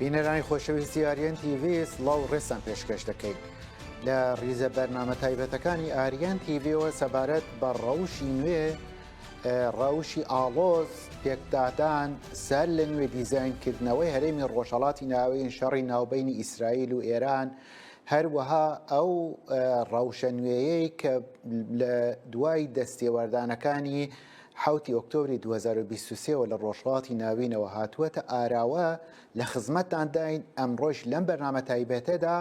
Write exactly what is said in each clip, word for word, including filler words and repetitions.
بینەرانی خۆشەویستی ئاریەن تیڤی، سڵاو و ڕێزتان پێشکەش دەکەین. لە ڕیزە بەرنامە تایبەتەکانی ئاریەن تیڤیەوە سەبارەت بە ڕەوشی نوێ، ئە، ڕەوشی ئاڵۆز، پێکدادان، سەر لە نوێ دیزاینکردنەوەی هەرێمی ڕۆژهەڵاتی ناوین، شەڕی ناوبەینی ئیسرائیل و ئێران، هەروەها ئەو، ئە، ڕەوشە نوێیەی کە لە دوای دەستێوەردانەکانی حەوتی ئۆکتۆبری دوو هەزار و بیست و سێ وە لە ڕۆژهەڵاتی ناوینەوە هاتووەتە ئاراوە، لە خزمەتتانداین. ئەمڕۆش لەم بەرنامە تایبەتەدا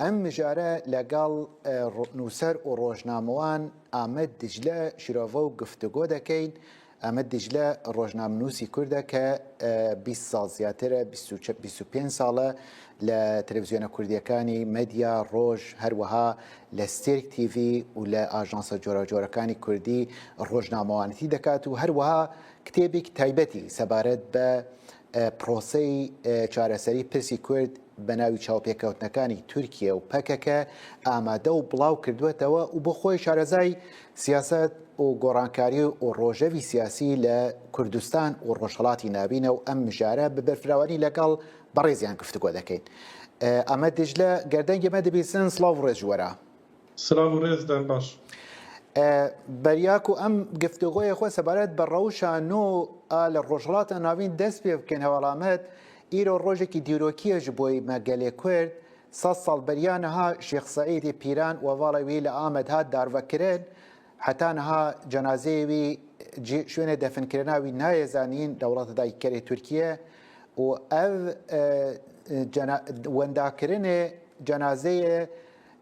ئەم مژارە لەگەڵ، ئە، ڕ-، نووسەر و ڕۆژنامەوان ئامەد دجلە شیرۆڤە و گفتوگۆ دەکەین. ئامەد دجلە ڕۆژنامەنووسی کوردە کە، ئە، بیست ساڵ زیاترە، بیست و چ-، بیست و پێنج ساڵە لە تەلەڤیزیۆنە کوردیەکانی مەدیا ڕۆژ، هەروەها لە ستێرک تیڤی و لە ئاژانسە جۆراوجۆرەکانی کوردی ڕۆژنامەوانەتی دەکات و هەروەها کتێبێکی تایبەتی سەبارەت بە، ئە، پرۆسەی، ئە، چارەسەری پرسی کورد بە ناوی چاوپێکەوتنەکانی تورکیە و پەکەکە ئامادە و بڵاو کردووەتەوە و بۆ خۆی شارەزای سیاسەت و گۆڕانکاری و ڕۆژەوی سیاسی لە کوردستان و ڕۆژهەڵاتی ناوینە و ئەم مژارە بە بەرفراوانی لەگەڵ بەڕێزیان گفتوگۆ دەکەین. ئە، ئامەد دجلە گەردەنگی مە دەبیسن، سڵاو و ڕێز جوەرە. سڵاو و ڕێز دەن باش. ئە، بەریاکو ئەم گفتوگۆیە خۆ سەبارەت بە ڕەوشە نۆ ئا لە ڕۆژهەڵاتە ناوین دەست پێ بکەین هەواڵامەت، ئیرۆ ڕۆژێکی دیرۆکیە ji بۆی مە گەلێ کورد. سەد ساڵ بەریانەها شێخ سەعیدی پیران وەڤاڵە وی لە ئامەد هات دارڤەکرێن، هەتا نەها جەنازەیە وی جی-، شوێنێ دەفنکردناوی نایێزانین دەوڵەتە دایکەرێ تورکیە و ئەو، ئە، جەنا-، وەنداکردنێ جەنازەیە،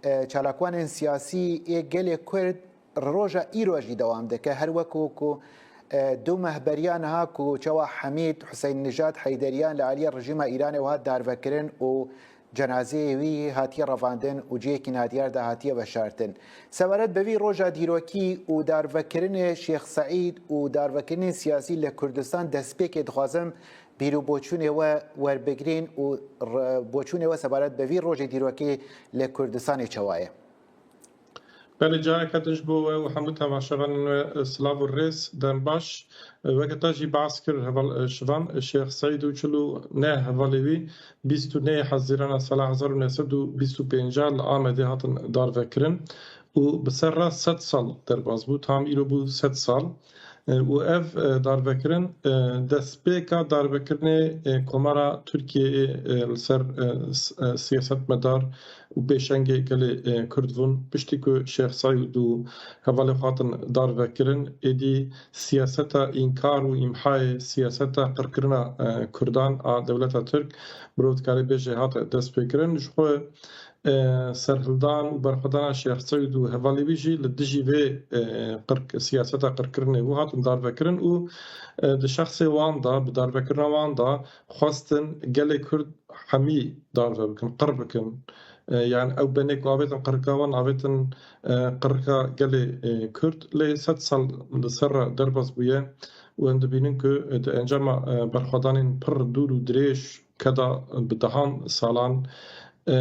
ئە، چالاکوانên siyasî ê gelê Kurd roja îro jî dewam dike. Her wek ku, ku, e, du meh beriya niha ku çawa Hemîd Huseynnijad Heyderiyan li aliyê rejîma Îranê hat darvekirin û cenazeyê wî hatiye revandin û cihekî nadiyar de hatiye veşartin. Sebaret bi vî roja dîrokî û darvekirinê Şêx Seîd û darvekirinên siyasî li Kurdistan destpêkê dixwazim bîr û boçûnê we werbigirîn û re-, boçûnê we sebaret bi vî rojê dîrokî li Kurdistanê çawa ye? Belê, careke din ji bo we û hemû temaşevanên we, e, silav û rêz, dem baş. E, weke te jî behs kir, heval, e, Şivan, e, Şêx Seîd û çil û neh hevalê wî bîst û neh Hezîrana sala hezar û neh sed û bîst û pênc li Amedê hatin darvekirin û bi ser re sed sal derbas bû. Tam îro bû sed sal. E, û ev, e, darvekirin, e, destpêka darvekirinê, e, Komara Tirkiyeyê, e, li ser, e, s-, e, siyasetmedar û pêşengê gelê, e, Kurd bûn. Piştî ku Şêx Seîd û hevalê xwe hatin darvekirin, êdî siyaseta înkar û îmhayê, siyaseta qirkirina, e, Kurdan a dewleta Tirk mirov dikare bêje hate destpêkirin. Ji xwe e, serhildan û berxwedana Şêx Seîd û hevalê wî jî li dijî vê, e, qirk-, siyaseta qirkirinê bû, hatin darvekirin û, e, di şexsê wan de, bi darvekirina wan de xwestin gelê Kurd hemî darve bikin, qir bikin. E, yani ew benê ku avêtin qirika wan, avêtin, e, qirika gelê, e, Kurd. Lê sed sal li ser re derbas bûye û em dibînin ku, e, di encama, e, berxwedanên pir dûr û dirêj keda bi dehan salan, e,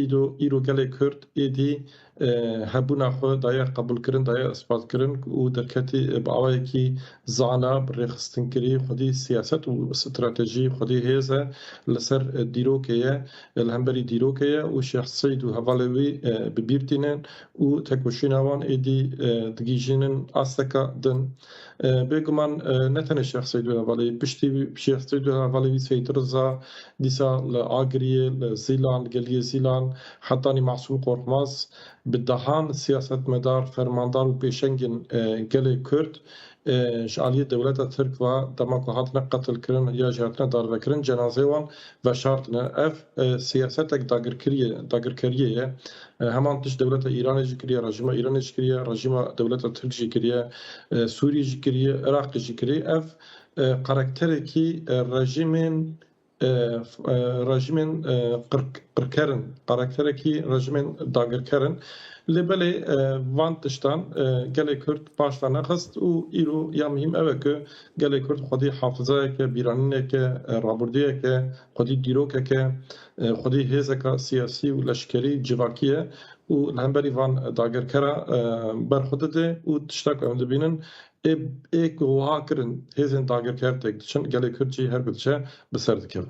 îdo, îro gelê Kurd êdî, e, hebûna xwe daye qebûlkirin, daye ispatkirin û derketî, e, bi awayekî zana, bi rêxistinkirî, xwedî siyaset û stratejî, xwedî hêz e li ser, e, dîrokê ye, e, li hemberî dîrokê ye û Şêx Seîd û hevalê wî, e, bi bîr tînin û tekoşîna wan êdî, e, digihîjînin asteka din. E, bêguman, e, ne tenê Şêx Seîd û hevalê wî, piştî wî, Şêx Seîd û hevalê wî Seyîd Riza, dîsa li Agiriyê, li Zîlan, li Geliyê Zîlan, hetanî Masûm Korkmaz, bi dehan siyasetmedar, fermandar û pêşengên, e, gelê Kurd, e, ji aliyê dewleta Tirk ve dema ku hatine qetilkirin ya jî hatine darvekirin, cenazeyê wan veşartine. Ev, e, siyasetek dagirkiriyê, dagirkeriyê ye. E, heman tişt dewleta Îranê jî kiriye, rejîma Îranê jî kiriye, rejîma dewleta Tirk jî kiriye, e, Sûriyê jî kiriye, Iraqê jî kiriye. Ev, e, karakterekî, e, rejîmên, e, f-, e, rejîmên, e, qirk-, qirker in, karakterekî rejîmên dagirker in. Lê belê, e, van tiştan, e, gelê Kurd paş ve nexist û îro ya muhîm ew e ku gelê Kurd xwedî hafizayeke, bîranîneke, e, rabirdûyeke, xwedî dîrokeke, e, xwedî hêzeka siyasî û leşkerî civakî ye û li hemberî van dagirkera, e, berxwe dide û tişta ku em dibînin, ê, ê ku wiha kirin hêzên dagirker têk diçin, gelê Kurd jî her ku diçe bi ser dikevin.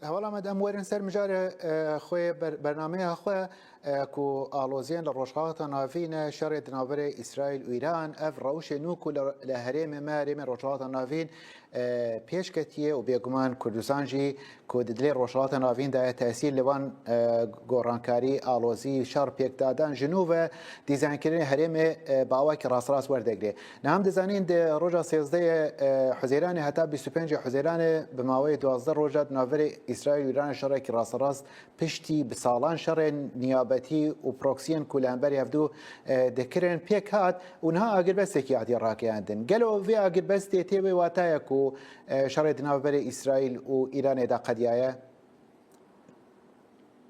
Heval Amed, em werin ser mijarê, e, xwe ber-, bernameya xwe, e, ku aloziyên li Rojhilata Navîn e, şerê di navberê Îsraîl û Îran, ev rewşê nû ku li, li herêmê me, herêmê Rojhilata Navîn, e, pêş ketiye û bêguman Kurdistan jî ku di dilê Rojhilata Navîn de ye, tesîr li wan, e, gorankarî, alozî, şer pêkdadan ji nû ve dîzaynkirinê herêmê, e, bi awakî rasterast werdegirê. Niha em dizanîn di roja sêzdehê, e, Huzeyranê heta bîst û pêncê Huzeyranê bi maweyê duwazdeh roja di navberê Îsraîl û Îranê şerekî rasterast piştî bi salan şerên niyabetî û proksiyên ku li hemberî hevdû, e, dikirin pêk hat û niha agirbestekî hatiye rakeyandin. Gelo vê agirbestê tê wê watayê ku, e, şerê di navberê Îsraîl û Îranê de qediyaye?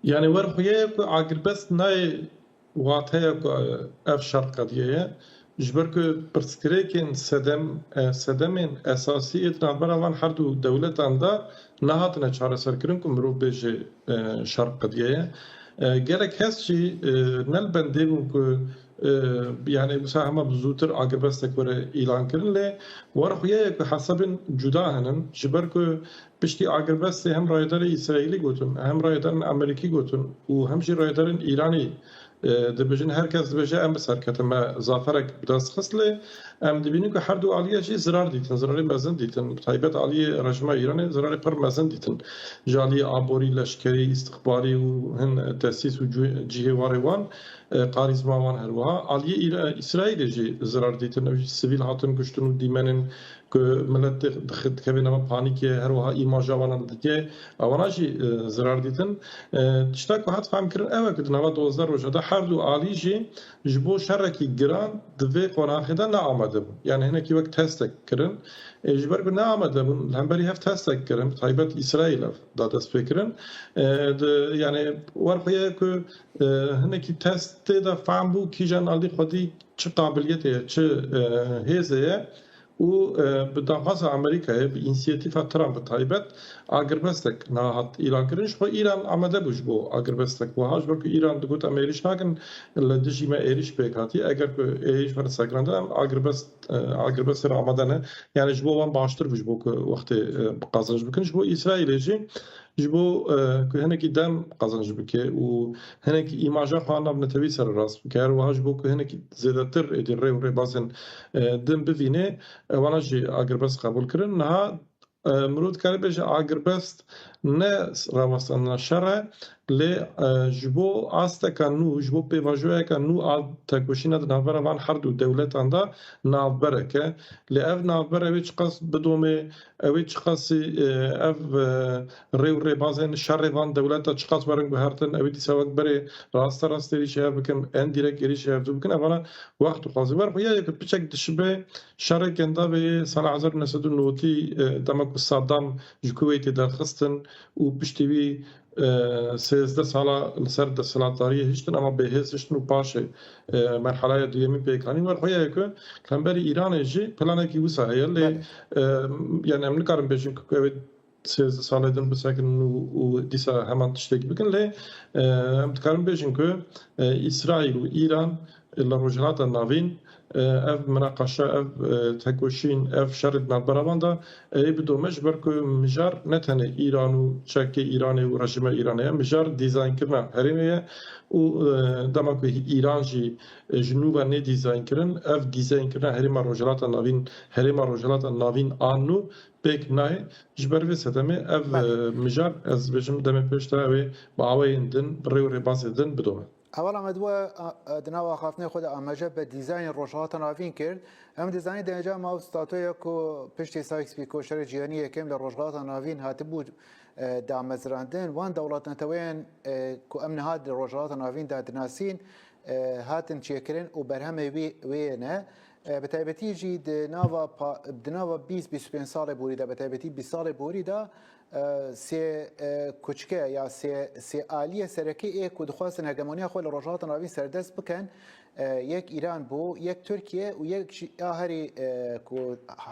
Yani wer xuye ye ku agirbest nayê wateya ku ev şer qediyaye. Ji ber ku pirsgirêkên sedem, e, sedemên esasî ê di navbera van her du dewletan de nehatine çareserkirin ku mirov bêje, e, şer qediyaye. E, gelek kes jî, e, ne li bendê bûn ku, e, yani wisa hema bi zûtir agirbestek were îlan kirin, lê wer xuye ye ku hesabên cuda henin, ji ber ku piştî agirbestê hem rayedarê Îsraîlî gotin, hem rayedarên Amerîkî gotin û hem jî rayedarên Îranî, e, dibêjin, her kes dibêje, em bi ser ketin, me zaferek bi dest xist, lê em dibînin ku her du aliyê jî zirar dîtin, zirarê mezin dîtin. Bi taybet aliyê rejîma Îranê zirarê pir mezin dîtin. Ji aliyê aborî, leşkerî, îstixbarî û hin tesîs û cihê warê wan, e, karîzma wan her wiha. Aliyê Îra-, Îsraîlê jî zirar dîtin. Ew jî sivîl hatin kuştin û dîmenên ku milet dix-, dix-, dikeve nava panîkê, her wiha îmaja wan li dike, ewana jî, e, zirar dîtin. E, tişta ku hat fehmkirin ew e ku di nava duwazdeh roja de her du alî jî ji bo şerekî giran di vê qonaxê de ne amade bûn. Yani hinekî wek testek kirin. E, ji ber ku ne amade bûn, li hemberî hev testek kirin, bi taybet Îsraîl ev da destpêkirin. E, di, yani wer xuye ye ku, e, hinekî test tê de fehm bû kîjan alî xwedî çi qabiliyetê ye, çi, e, hêzê ye. Û, e, bi daxwaza Amerîkayê, bi însiyatîfa Trump bi taybet, agirbestek niha hat îlankirin. Ji xwe Îran amade bû ji bo agirbestek wiha, ji ber ku Îran digot, em êrîş nakin, li dijî me êrîş pêk hatiye. Eger ku êrîş were sekinandin, em agirbest, e, agirbestê re amade ne. Yani ji bo wan baştir bû ji bo ku wextê, e, qazanc bikin. Ji bo Îsraîlê jî ji bo, e, ku hinekî dem qazanc bike û hinekî îmaja xwe nav netewî sererast bike, her wiha ji bo ku hinekî zêdetir êdî rê û rêbazên, e, din bivîne, e, wana jî agirbest qebûl kirin. Niha, e, mirov dikare bêje agirbest ne rawestandina şer e, lê, e, ji bo asteka nû, ji bo pêvajoyeka nû a tekoşîna di navbera van her du dewletan de navberek e. Lê ev navber ew ê çiqas bidome, ew ê çiqasî, e, ev, e, rê û rêbazên şerê van dewleta çiqas werin guhertin, ew ê dîsa wek berê raste rast êrîşê hev bikin, endirekt êrîşê hevdû bikin, evana wext dixwaze. Wer xuya ye ku piçek dişibe şerê gendavê yê sala hezar û neh sed û notî, e, dema ku Saddam ji Kuweytê derxistin û piştî wî, e, sêzdeh sala li ser desthilatdariyê hiştin, ema bêhêz hiştin û paşê, e, merhelaya duyemîn pêk anîn. Wer xuya ye ku li hemberî Îranê jî planekî wisa heye, lê, e, yani em nikarin bêjin ku ew ê sêzdeh salê din bisekinin û, û dîsa heman tiştekî bikin, lê, e, em dikarin bêjin ku, e, Îsraîl û Îran, e, li Rojhilata Navîn, e, ev minaqeşe, ev, e, tekoşîn, ev şerê di navbera wan de, e, ê bidome, ji ber ku mijar ne tenê Îran û çekê Îranê û rejîma Îranê ye, mijar dîzaynkirina herêmê ye û, e, dema ku Îran jî, e, ji nû ve nê dîzaynkirin, ev dîzaynkirina herêma Rojhilata Navîn, herêma Rojhilata Navîn a nû pêk nayê. Ji ber vê sedemê ev, e, mijar, ez dibêjim demê pêş de ew ê bi awayên din, bi rê û rêbazê din bidome. Heval Amed, we, a, a, di nav axaftinê xwe de amaje bi dîzaynê Rojhilata Navîn kir. Em dizanî di encama ew statoya ku piştî Sykes-Picot şerê cîhanî yekem li Rojhilata Navîn hatibû, e, damezrandin, wan dewletneteweyên, e, ku em niha di Rojhilata Navîn de dinasîn, e, hatin çêkirin û berhemê wî wê ne. E, bi taybetî jî di nava pa-, di nava bîst, bîst û pênc salê borî de, bi taybetî bîst salê borî de, e, sê, e, kuçke ya sê, sê aliyê sereke ê ku dixwastin hegemoniya xwe li Rojhilata Navîn serdest bikin, e, yek Îran bû, yek Tirkiye û yek jî a herî, e, ku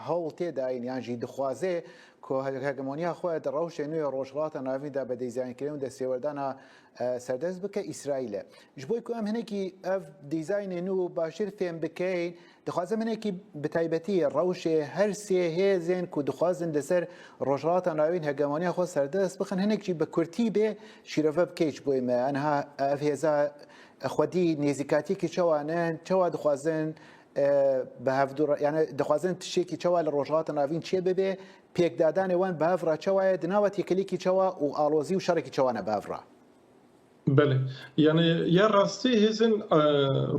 hewl tê dayîn yan jî dixwaze ku hegemoniya xwe di rewşê nû ya Rojhilata Navîn de bi dîzaynkirin û destêwerdana, e, serdest bike Îsraîl e. Ji bo ku em hinekî ev dîzaynê nû baştir fêm bikeyn, dixwazim hinekî bi taybetî rewşê her sê hêzên ku dixwazin li ser Rojhilata Navîn hegemoniya xwe serdest bixin, hinek jî bi kurtî bê şîrove bikey ji bo me. Aniha ev hêza xwedî nêzîkatiyekî çawa ne, çawa dixwazin, e, bi hevdû re, yani dixwazin tiştekî çawa li Rojhilata Navîn çê bibe, pêkdadanê wan bi hev re çawa ye, di nava têkiliyekî çawa û alozî û şerekî çawa ne bi hev re? Belê. Yani ya rastî hêzên, e,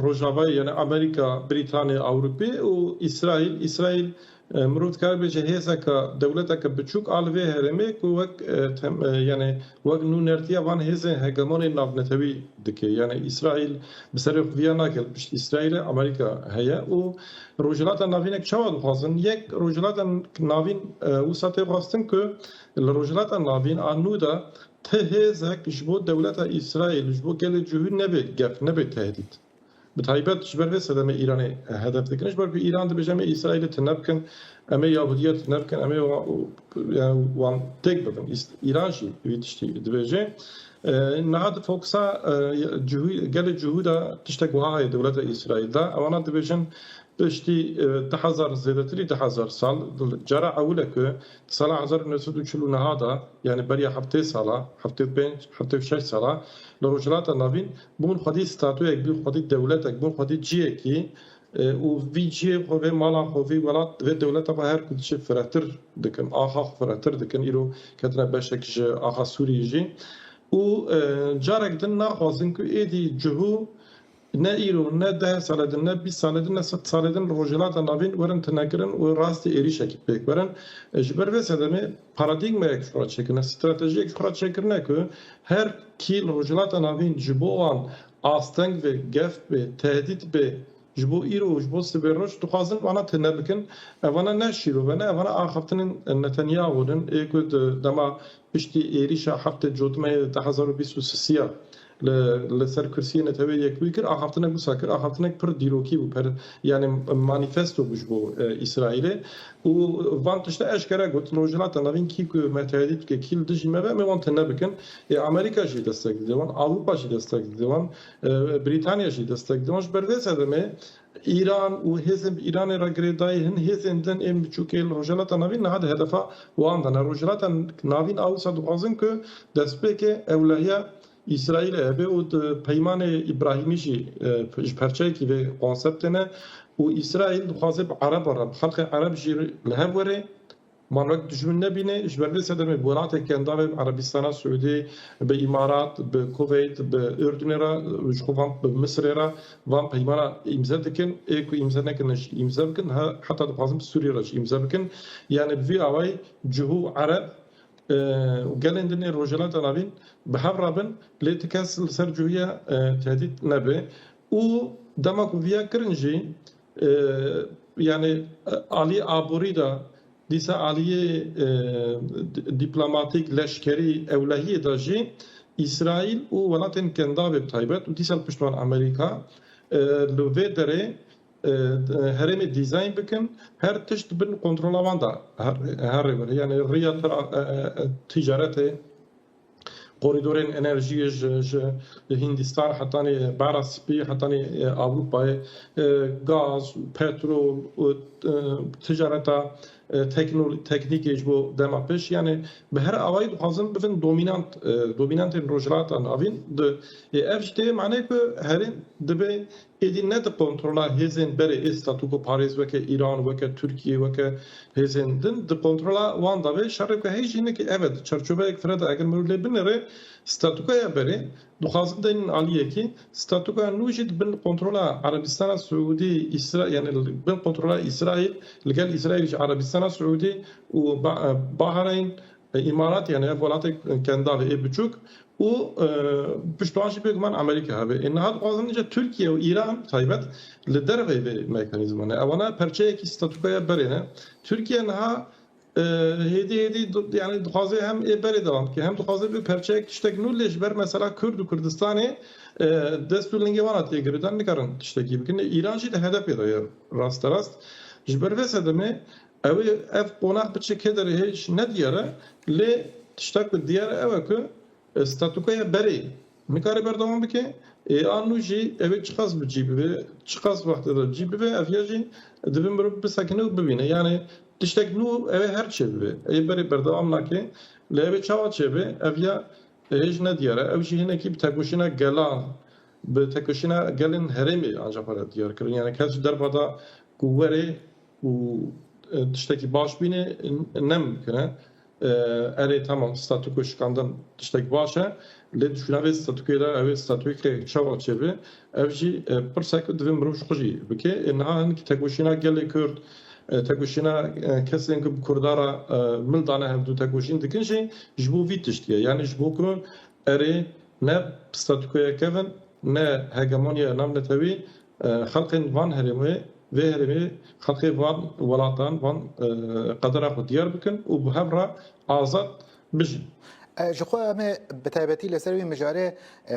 Rojavayê, yani Amerîka, Brîtanya, Ewropê û Îsraîl, Îsraîl, e, mirov dikare bêje hêzeke, dewleteke biçûk a li vê herêmê ku wek, e, tem-, e, yani wek nûnertiya van hêzên hegemonên navnetewî dike. Yani Îsraîl bi serê xwe viya nake, li pişt Îsraîlê Amerîka heye û Rojhilata Navînek çawa dixwazin? Yek, Rojhilata Navîn, e, wisa tê xwestin ku li Rojhilata Navîn a nû de ti hêzek ji bo dewleta Îsraîl, ji bo gelê Cihûd nebe gef, nebe tehdît. Bi taybet ji ber vê sedemê Îranê hedef dikin. Ji ber ku Îran dibêje, em ê Îsraîlê tune bikin, em ê Yahudiya tune bikin, em ê wa-, yani wan têk bibin. Îs-, Îran jî vî tiştî dibêje. E, niha di fokusa, e, Cihû-, gelê Cihûda tiştek wiha heye dewleta Îsraîl de. Ewana dibêjin piştî, e, du hezar, zêdetirî du hezar sal, cara ewil e ku di sala hezar û neh sed û çil û neh de, yani beriya heftê sala, heftê û pênc, heftê û şeş sala, li Rojhilata Navîn bûn xwedî statuyek, bûn xwedî dewletek, bûn xwedî ciyekî, e, û vî ciyê xwe, vê mala xwe, vî welat, vê dewleta xwe her ku diçe firehtir dikin, axa xwe firehtir dikin, îro ketine beşek ji axa Sûriyê jî. Û, e, carek din naxwazin ku êdî Cihû ne îro, ne deh sale din, ne bîst sale din, ne sed sale din li Rojhilata Navîn werin tinekirin û rastî êrîşekî pêk werin. E, ji ber vê sedemê paradîgmayek ji xwe re çêkirine, stratejiyek ji xwe re çêkirine ku her kî li Rojhilata Navîn ji bo wan asteng be, gef be, tehdît be, ji bo îro û ji bo sibê roj dixwazin vana tune bikin. Evana ne şîrove ne, evana axaftinên Netanyahu in, ê ku di dema piştî êrîşa heftê Cotmehê du hezar û bîst û sisiya li, li ser kursiyê Neteweyê Yekbûyî kir, axaftinek wisa kir, axaftinek pir dîrokî bû, per-, yani manîfesto bû ji bo, e, Îsraîlê. Û van tişte eşkere got, li Rojhilata Navîn kî ku me tehdît bike, kî li dijî me be, em ê wan tune bikin. Ê, Amerîka jî destek dide wan, Ewropa jî destek dide wan, e, Brîtanya jî destek dide wan. Ji ber vê sedemê Îran û hêzên bi Îranê re girêdayî, hin hêzên din ên biçûkê li Rojhilata Navîn niha di hedefa wan de ne. Rojhilata Navîn a wisa dixwazin ku destpêkê ewlehiya Îsraîlê hebe û di Peymanê Îbrahîmî jî, e, ji perçeyekî vê konseptê ne û Îsraîl dixwaze bi Ereba re, bi xelkê Ereb jî li hev were. Man wek dijmin nebîne, ji ber vê sedemê bi welatê kendavê, bi Erebistana Siûdî, bi Îmarat, bi Kuveyt, bi Urdunê re, ji xwe van bi Misirê re van peymana îmze dikin. Ê ku îmze nekirine jî îmze bikin, he-, heta dixwazin bi Sûriyê re jî îmze bikin. Yani bi vî awayî Cihû Ereb, e, û gelên din ê Rojhilata Navîn bi hev re bin, lê ti kes li ser Cihûya, e, tehdît nebe. Û dema ku viya kirin jî, e, yani, e, alî aborî de, dîsa aliyê, e, di-, dîplomatîk, leşkerî, ewlehiyê de jî Îsraîl û welatên kendavê bi taybet û dîsa li pişt wan Amerîka, e, li vê derê, e, herêmê dîzayn bikin, her tişt bin kontrola wan de her, herê were. Yani riya tra-, e, e, e, ticaretê, koridorên enerjiyê ji, ji Hindistan hetanî Behra Spî, hetanî, e, Ewropayê, e, gaz, petrol û, e, ticareta, e, teknol-, teknîkê ji bo dema pêş. Yani bi her awayî dixwazin bibin dominant, e, dominantên Rojhilata Navîn. Di, e, ev jî tê manê ku herêm dibe êdî ne di kontrola hêzên berê ê statuko parêz weke Îran, weke Tirkiye, weke hêzên din, di kontrola wan de be. Şerê ku heyî jî hinekî ev e, di çerçoveyek fire de eger mirov lê binêre, statukoya berê dixwazin deynin aliyekî, statukoya nû jî di bin kontrola Erebistana Siûdî, Îsra-, yani li bin kontrola Îsraîl, li gel Îsraîl jî Erebistana Siûdî û Ba-, Bahreyn, e, Îmarat, yani ev welatê kendavê ê biçûk û, e, pişt wan jî bêguman Amerîka hebe. Ê niha dixwazin îca Tirkiye û Îran taybet li derveyê vê mekanîzma ne. Ewana perçeyekî statukoya berê ne. Tirkiye niha, e, hêdî hêdî du-, yani dixwaze hem ê berê dewam bike, hem dixwaze bê perçeyek tiştek nû lê ji ber mesela Kurd û Kurdistanê, e, dest û lingê wan a tê girêdan, nikarin tiştekî bikin. Ê Îran jî di hedefê de ye rasterast. Ji ber vê sedemê Ew ê ev qonax biçe kê derê hêj nediyar e, lê tişta ku diyar e ew e ku, e, statûkoya berê nikare berdewam bike, ê a nû jî ew ê çiqas bi cî bibe, çiqas wextê de cî bibe, ev ya jî divê mirov bisekine û bibîne. Yani tiştek nû ew ê her çê bibe. Ê berê berdewam nake, lê ew ê çawa çêbe? Ev ya hêj nediyar e. Ew jî hinekî bi tekoşîna gelan, bi tekoşîna gelên herêmê ancax were diyar kirin. Yani kes ji derva da ku were û, e, tiştekî baş bîne, n-, ne mimkun e. E, erê, tamam, statûko şikandin tiştek baş e, lê di şûna vê statûkoyê de ew ê statûyeke çawa çêbe, ev jî, e, pirsek divê mirov ji xwe jî bike. E, niha hinekî tekoşîna gelê Kurd, e, tekoşîna, e, kesên ku bi Kurda re, e, mil dane hevdû tekoşîn dikin jî ji bo vî tiştî ye. Yani ji bo ku erê ne statûkoya kevin, ne hegemoniya navnetewî, e, xelkên van herêmê, vê herêmê, xelkê van welatan, van, e, qedera xwe diyar bikin û bi hev re azad bijîn. E, ji xwe em ê bi taybetî li ser wî mijarê, e,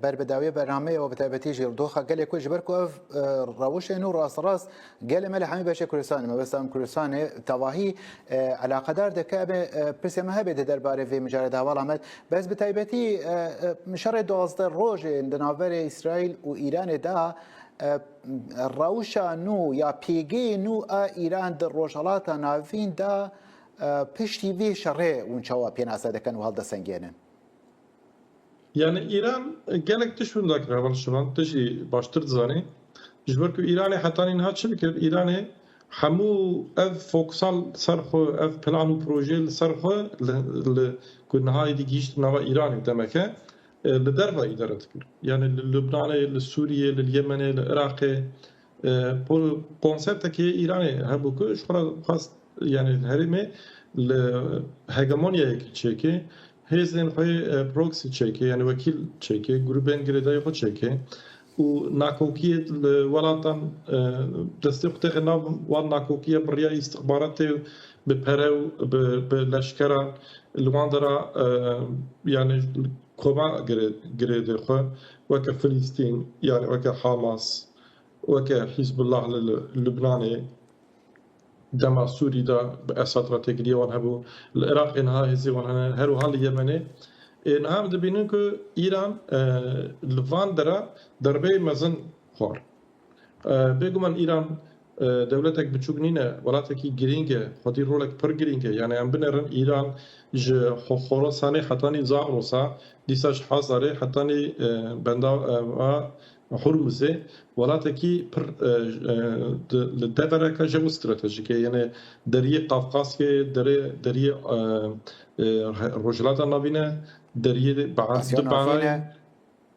ber bi dawiyê bernameyê û bi taybetî jî li doxa gelê ku ji ber ku ev, e, rewişên û rasterast gelê me li hemî beşê Kurdistanê, mebesta em Kurdistanê tevahî, e, eleqedar dike, em ê, e, pirsê me hebe di derbarê vê mijarê de, heval Ahmet. Bes bi taybetî, e, e, şerê duwazdeh rojên di navberê Îsraîl û Îranê de, e, rewşa nû ya pêgeyê nû a Îran di Rojhilata Navîn de, e, piştî vê şerê hûn çawa pênase dikin û hildisengênin? Yani Îran gelek tişt winda kir heval Şivan, tu jî baştir dizanî. Ji ber ku Îranê hetanî niha çi dikir? Îranê hemû ev fokusal ser xwe, ev plan û projeyê li ser xwe li, li ku niha êdî gihîşt nava Îranê demeke, e, li derve îdare dikir. Yani li Lubnanê, li Sûriyê, li Yemenê, li Iraqê, e, pol-, konseptekê Îranê hebû ku ji xwe re xwest, yani herêmê li hegemonyayekî çêke, hêzên xwe, e, proxy çêke, yani wekîl çêke, grûbên girêdayî xwe çêke û nakokiyê li welatan, e, destê xwe têxe nav wan nakokiya bi riya îstixbaratê, bi pere û bi, bi leşkeran li wan dera, e, yani koma girê-, girêdê xwe weke Filistîn, yani weke Hamas, weke Hizbullah li, li Lubnanê, dema Sûrî de bi Esad re têkiliya wan hebû, li Iraqê niha hêzê wan hene, her wiha li Yemenê. Ê, niha em dibînin ku Îran, e, li van dera derbeyê mezin xwar. E, bêguman Îran, e, dewletek biçûk nîne, welatekî girîng e, xwedî rolek pir girîng e. Yani em binêrin Îran ji Ho-, Horasanê hetanî Zagrosa, dîsa ji Hazarê hetanî, e, benda, e, a Hurmuzê, welatekî pir, e, e, di, li devereke jeostratejîk e. Yani deriyê Qafqasyê, derê, deriyê, e, e, Rojhilata Navîn e, deriyê Ba-, Asya du Navîn Bahayê, e.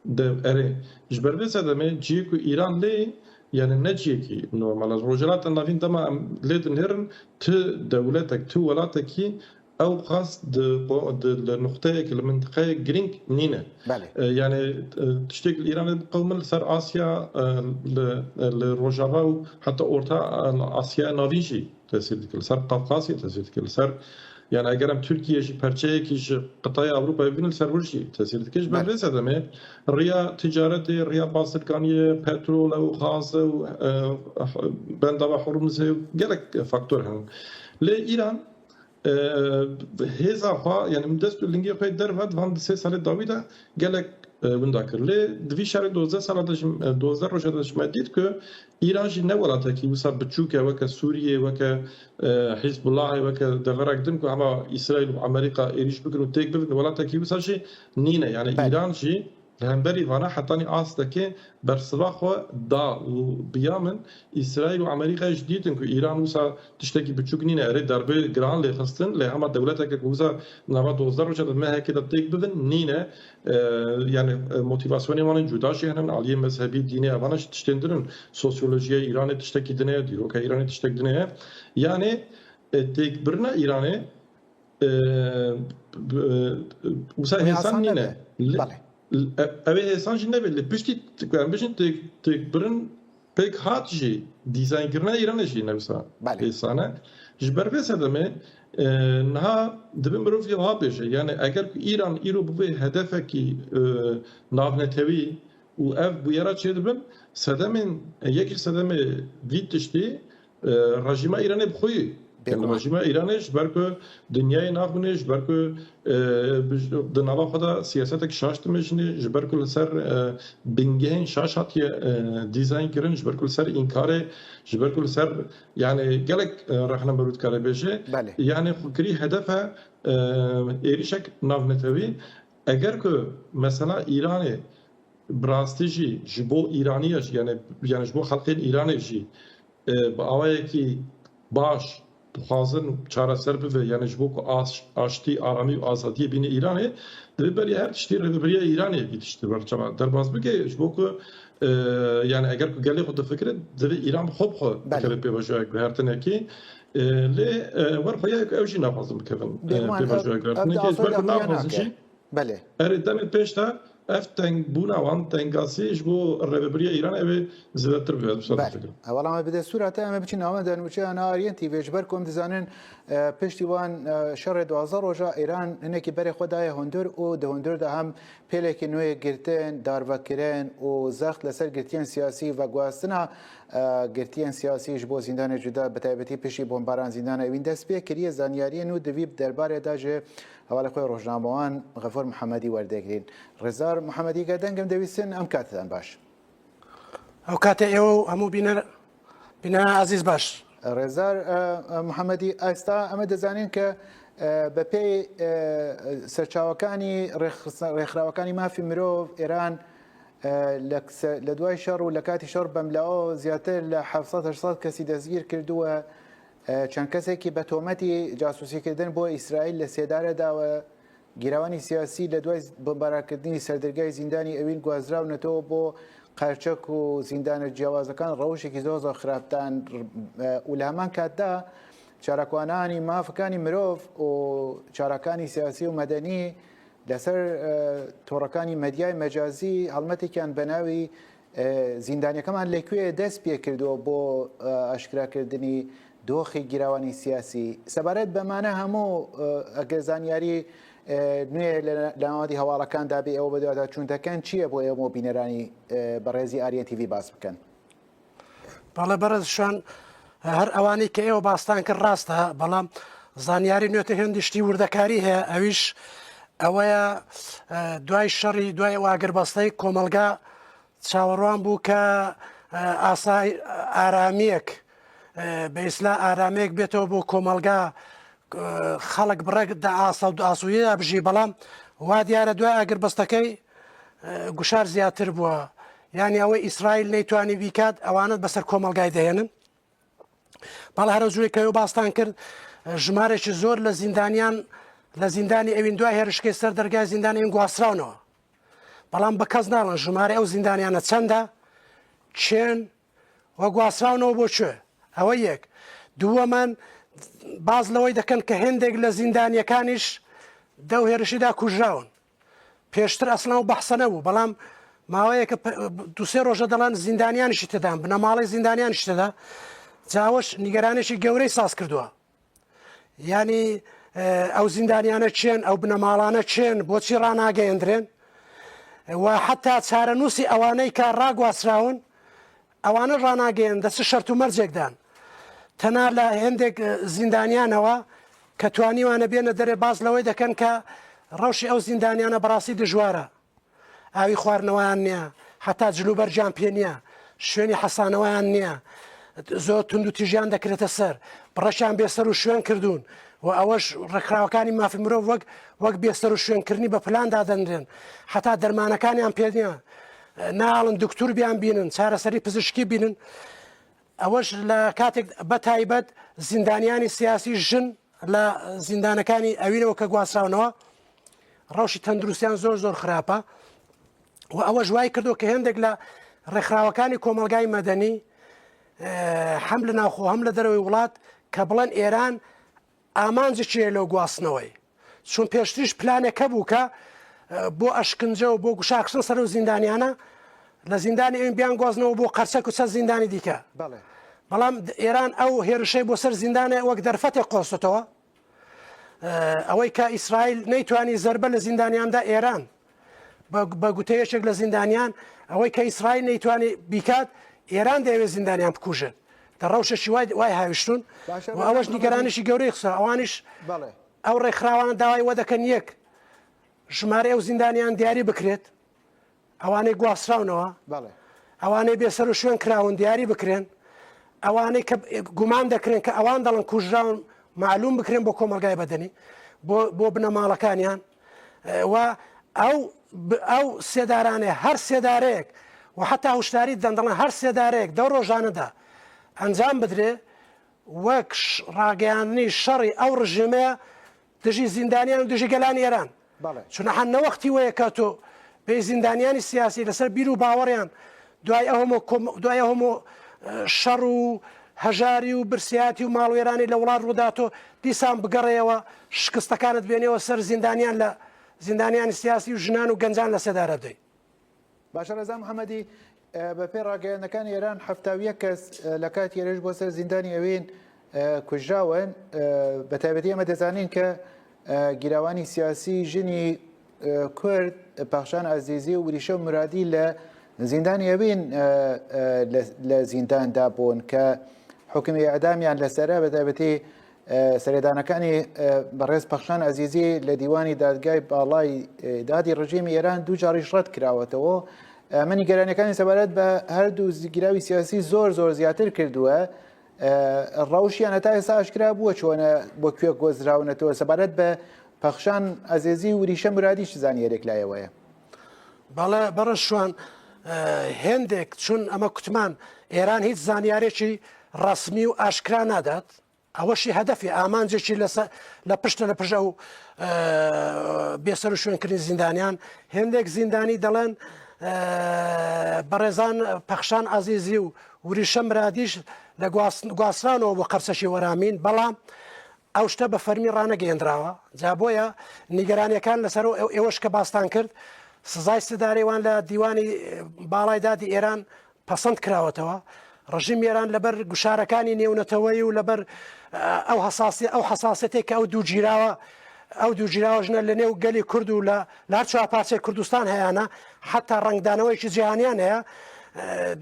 De, erê, ji ber vê sedemê cihê ku Îran lê, yani ne cihekî normal e. Rojhilata Navîn dema em lê dinêrin, tu dewletek, tu welatekî ew qas di, di, li nuqteyekî, li mintiqeyek girîng nîne. Belê. E, yani, e, tiştek li Îranê qewimir li ser Asya, e, li, e, li Rojava û heta Orta, e, Asya Navîn jî tesîr dike, li ser Qafqasya tesîr dike, li ser, yani eger em Tirkiye jî perçeyekî ji qitaya Ewropayê bibînin, li ser wir jî tesîr dike. Ji ber Belê. vê sedemê riya ticaretê, riya bazirganiyê, petrol û gaz û, e, bendava Hormuzê û gelek faktor hene. Lê Îran, e, hêza xwe, yani dest û lingê xwe derve di van di sê salê dawî de gelek, e, winda kir. Lê di vî şerê dozdeh sala de jî, e, dozdeh roja de jî me dît ku Îran jî ne welatekî wisa biçûk e, weke Sûriyê, weke, e, Hizbullahê, weke deverek din ku hema Îsraîl û Amerîka êrîş bikin û têk bibin, welatekî wisa jî nîne. Yani Belê. Îran jî li hemberî vana hetanî astekê bersiva xwe da û biya min Îsraîl û Amerîkayê jî dîtin ku Îran wisa tiştekî biçûk nîne. Erê, derbê giran lê xistin, lê hema dewleteke ku wisa nava dozdeh roja de mehekê de têk bibin nîne. E, yani, e, motivasyonê wan ên cuda jî hene, aliyê mezhebî, dînê, evana jî tiştên din in. Sosyolojiya Îranê tiştekî din e, dîroka Îranê tiştek din e. Yani, e, têkbirina Îranê, e, b-, e, wisa Wê hêsan asan nîne. nebe. Li-, Belê. li-, e, ew ê hêsan jî nebe. Li piştî, em bijin têk-, têkbirin pêk hat jî, dîzaynkirina Îranê jî ne wisa Belê. hêsan e. Ji ber vê sedemê, e, niha divê mirov ya wiha bêje. Yani eger ku Îran îro bibê hedefekî, e, navnetewî û ev bûyera çêdibin, sedemên, yek ji sedemê vî tiştî, e, rejîma Îranê bi xwe yî Bêguman. Rejîma Îranê ji ber ku dinyayê naxwîne, ji ber ku, e, bi-, di nava xwe de siyasetek şaş dimijîne, ji ber ku li ser, e, bingehên şaş hatiye, e, dîzayn kirin, ji ber ku li ser înkarê, ji ber ku li ser, yani gelek, e, rexne mirov dikare bêje, Belê. yani xwe kirî hedef e, e, êrişek navnetewî. Eger ku mesela Îranê bi rastî jî ji bo Îraniya jî, yani, yani ji bo xelkên Îranê jî, e, bi awayekî baş dixwazin çareser bibe, yani ji bo ku aş-, aştî, aramî û azadiyê bîne Îranê, divê beriya her tiştî rêveberiya Îranê vî tiştî berçava derbas bike, ji bo ku, e, yani eger ku gelê xwe difikire, divê Îran bi xwe bi xwe Belê. bikeve pêvajoya guhertinekî. E, lê, e, wer xuya ku ew jî naxwazin bikevin, e, Bêguman, pêvajoya ev, ev guhertinekî, ji ber ku daxuya naxwazin nake. jî. Belê. Erê, demê pêş de ev tengbûna wan, tengasî ji bo rêvebiriya Îran ew ê zêdetir bibe, ez wisa Belê. difikirim. Hevala me bi destûra te, em ê biçin nava dernûçeya na Aryan T V, ji ber ku em dizanin, e, piştî wan, e, şerê duwazdeh roja Îran hinekî berê xwe daye hundir û di hundir de hem pêlekî nû yê girtin, darvekirin û zext li ser girtiyên siyasî veguhastina, e, girtiyên siyasî ji bo zîndanê cuda, bi taybetî piştî bombaran zîndana Ewîn dest pê kiriye. Zanyariyên nû di vî derbarê de ji hevalê xwe rojnamewan Xefûr Muhemedî werdegirîn. Rêzdar Muhemedî, ge deng em dewîstin, em katidan baş. Ew kate ew hemû bîner-, bînera ezîz baş. Rêzdar, e, e, Muhemedî, esta em ê dizanin ke, e, bi pey, e, serçawekanî rêx-, rêkxirawekani mafî mirov, Îran, e, li se-, li duay şer û li katî şer bemlao ziyadtir li heft sed heşt sed kesî destgîr kirdiwe. E, çend kesekî bi tometî casûsîkirdin bo Îsraîl li sêdare dawe. Gîrewanî siyasî li duay bombarakirînî serdilgehê zîndanî Ewîn guhezrawnetewe bo qerçek û zîndana ciyawazekan rewşekî zor zor xirabtan, e, û li heman kat de çarekwananî mafikanî mirov û çarekanî siyasî û medenî li ser, e, torekanî medyayê mecazî helmetekiyan bi navî, e, zîndaniyeke me li ku ye dest pê kirdo bo, e, aşkerakirdinî doxê gîrewanî siyasî. Sebaret bi mane hemû, e, eger zanyarî, e, nû ye li, li navendî hewalekan dabî ew bi diyata çûn dikin, çi ye bo ew bo bîneranî, e, bi rêzî Aryan T V bas bikin? Bale berez şan, e, her ewanî ke ew bastan kir rast e, belam zanyarî nû ye te hindî ştî wirdekarî heye, ewîş ewe ye, e, duay şerî, duay ew agirbesteyî komelga çawerwan bû ke, e, asay-, aramiyek, e, bi îslah aramiyek bêto bo komelga, e, xelk bi rek di asa-, di asûyê de bijî, belam wa diyar e duay agirbestekey, e, guşar ziyadtir bû. Yanî ew ê Îsraîl neytwanî vî kat, ewane bi ser komelgayê dihênin. Bala her cûrê ke ew bastan kir, e, jimarekî zor li zîndaniyan, li zîndanî Ewîn duay hêrişkê ser dergehê zîndanê Ewîn guhasrawnewe. Belam bi kes nalan jimarê ew zîndaniyane çend e, çên we guhasrawnewe bo çi? Ewe yek. Duwemen baz li wey dikin ke hindek li zîndaniyekanîş dew hêrişî de kujrawin. Pêştir eslan ew behse nebû, belam maweyeke pe-, du sê roje delan zîndaniyan jî tida, binemalê zîndaniyan jî tida. Cawiş nîgeranêşî gewrey saz kirduwa. Yanî, e, ew zîndaniyane çi yên, ew binemalane çi yên, boçî ranageyindirin? E, we heta çarenûsî ewaney ke ragwasrawin, ewane ranageyên de çi şert û mercek dan. Tena li hindek, e, zîndaniyan hewa ke twanî wane bêne derê baz li wey dikin ke rewşê ew zîndaniyane bi rastî dijwar e. Awî xwarineweyaan niye, heta cilûberciyan pê niye, şwênî hesaneweyan niye, zor tund û tîjiyan dekirete ser, bi reşan bêser û şwên kirdûn û ewe ji rêkxirawekanî mafê mirov wek, wek bêser û şwênkirinî bi plan dadinrên, heta dermanekaniyan pê niye, e, nealin diktur biyan bînin, çareserî pizişkî bînin. Ewe ji li katek betaybet zîndaniyanî siyasî jin li zîndanekanî Ewîn weke guhasrawnewe, rewşî tenduristiyan zor zor xirab e. Û ewe ji wayî kirdo ke hindek li rêkxirawekanî komelgayî medenî, e, hem li navxwe hem li derewê welat ke bilen Êran amancê çi ye li guhastineweyî. Çun pêştirî ji planek hebû ke, e, bo eşkince û bo guşakiştin ser ew zîndaniyane, li zîndanê Ewîn biyan guhaznewe bo qerçek û çend zîndanî dîke. Belê. Belam Êran ew hêrişey bo ser zîndanê wek derfetê qostitewe. E, ewey ke Îsraîl neytwanî zerbe li zîndaniyan da Êran. Bi, bi goteyê yekek li zîndaniyan, ewey ke Îsraîl neytwanî bîkat, Êran dê ew ê zîndaniyan bikuje. لە ڕەوشێکی وای وای هاویشتون. و ئەوەش نیگەرانیشی گەورەی خسە ئەوانیش. ئەو ڕێکخراوانە داوای وە دەکەن یەک، ژمارە ئەو زیندانیان دیاری بکرێت، ئەوانەی گواستراونەوە، ئەوانەی بێسەر و شوێن کراون دیاری بکرێن، ئەوانەی کە گومان دەکرێن کە ئەوان دەڵن کوژراون معلوم بکرێن بۆ کۆمەلگای بەدەنی، بۆ بۆ بنەماڵەکانیان. و ئەو ئەو سێدارانێ هەر سێدارەیەک، و حتا هوشداری دەن دەڵێن هەر سێدارەیەک دەو ڕۆژانەدا ئەنجام بدرێ، وەک ڕاگەیاندنی شەڕی ئەو ڕژێمەیە دژی زیندانیان و دژی گەلانی ئێران. چونەحە نەوەختی وەیە کە تۆ بێ زیندانیانی سیاسی لەسەر بیر و باوەڕیان دوای ئەو هەموو کۆم- دوای ئەو هەموو شەڕ و هەژاری و برسیاتی و ماڵوێرانی لە وڵات ڕووداتۆ دیسان بگەڕێەوە، شکستەکانت بێنەوە سەر زیندانیان لە زیندانیانی سیاسی و ژنان و گەنجان لە سێدارە بدەیت. باشە ڕێزا محەممەدی، بە پێی ڕاگەیاندنەکانی ئێران حەفتا و یەک کەس لە کاتی هێرش بۆ سەر زیندانی ئەوین کوژراون. بە تایبەتی ئێمە دەزانین کە گیراوانی سیاسی ژنی کورد پاخشان عەزیزی و وریشە مرادی لە زیندانی ئەوین لە زینداندا بوون کە حکمی ئەعدامیان لەسرە، بە تایبەتی سەرێدانەکانی بەڕێز پەخشان عەزیزی لە دیوانی دادگای باڵای دادی ڕژێمی ئێران دوو جاڕیش ڕەت کراوەتەوە. ئەمە نیگەرانیەکانی سەبارەت بە هەردوو زگیراوی سیاسی زۆر زۆر زیاتر کردووە. ڕەوشیان هەتا ئێستا ئاشکرا بووە چۆنە بۆ کوێ گۆزراونەتەوە. سەبارەت بە پەخشان عەزیزی وریشە مرادی چ زانیارێک لایەوەیە؟ بەڵێ بەڕێز شوان، هێندێک چون ئەمە کوتمان ئێران هیچ زانیارێکی ڕەسمی و ئاشکرا نادات. ئەوەشی هەدەفی ئامانجێکی لەسە لە پشتە لە پژە و بێسەر و شوێنکردنی زیندانیان. هێندێک زیندانی دەڵێن بەڕێزان پەخشان عەزیزی و وریشە مرادیش لە گواسترانەوە بۆ قەرسەشی وەرامین، بەڵام ئەو شتە بە فەرمی ڕانەگەیەندراوە. جا بۆیە نیگەرانیەکان لەسەر ئێوەش کە باستان کرد سزای سدارەی وان لە دیوانی باڵای دادی ئێران پەسەند کراوەتەوە. ڕژیم ئێران لەبەر گوشارەکانی نێونەتەوەی و لەبەر ئەو حساسی ئەو حساسەتێک کە ئەو دووگیراوە ئەو دووگیراوە ژنە لە نێو گەلی کورد و لە لار چوار پارچەی کوردستان هەیەە، حتا ڕنگدانەوەیکی جیهانیان هەیە،